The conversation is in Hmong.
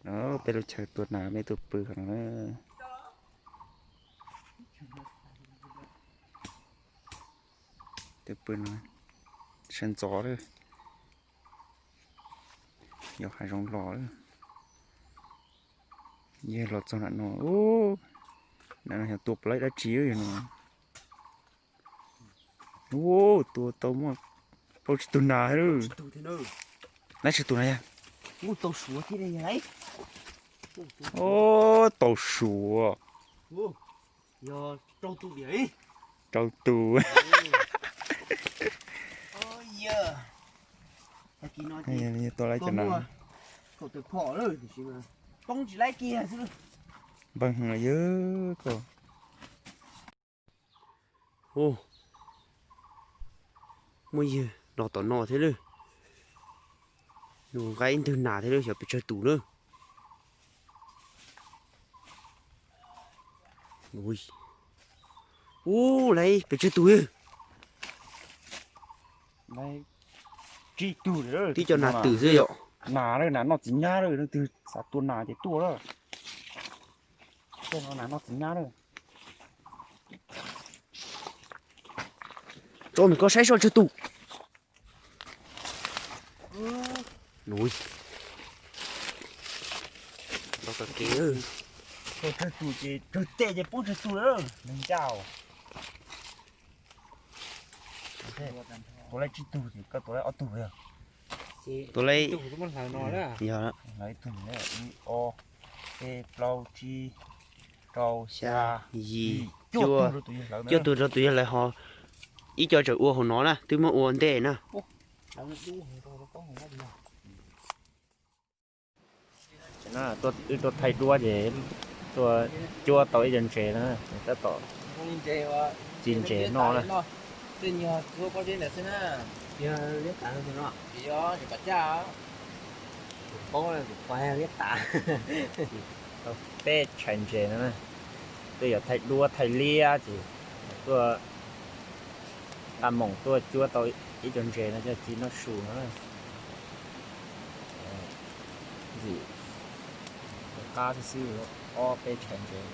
Peb lub chaw tua nas, peb tuaj pw no. Tuaj pw no, sawv ntxov lawm, yog hav zoov los lawm. Yog los txog nram no, nram no yog tua puas laib dab tsi yog no. Ua, tua tau muaj plaub tsib tug nas lawm. Laib tsib tug na yog. Ua, tau suav. Rau tus. Tua laib cov nas. Npawg heev yog koj. Muaj ywg los tom no thiab lawm. Nws nqa ib ntwg nas thiab lawm, xyov pes tsawg tus na. Ub, laib pes tsawg tus. Tib co nas twm xwb yom. Nas, nas noj txiv nyab lawm, leej twg xav tua nas ces tuaj lawm. Tej no nas noj txiv nyab lawm. Tso nws koj saib soj tsawg tus. Los tom kev. Tsawg tus ces tsawg tes ces poob tsawg tus lawm neeg ncaj. Tua laib tsib tug ces koj tua laib ob tug yog. Tua laib, yog ib tug, ib ob, peb plaub tsib rau xya, yim, cuaj, cuaj tug rau tus yawg hlawv ho. Ib co tseem ua hauv no na, twb muab ua ntej na. Wb tuaj thaij duab ces tuaj cuab tau ib co ntses na, tab tom ci ntses noj na. Tau peb tshais ntses no na, twb yog thaij duab thaij liab ces tuaj nqa moos tuaj cuab tau ib co ntses no coj ci noj su no. Ntxim qab xwb xwb, ob peb tshais ntses.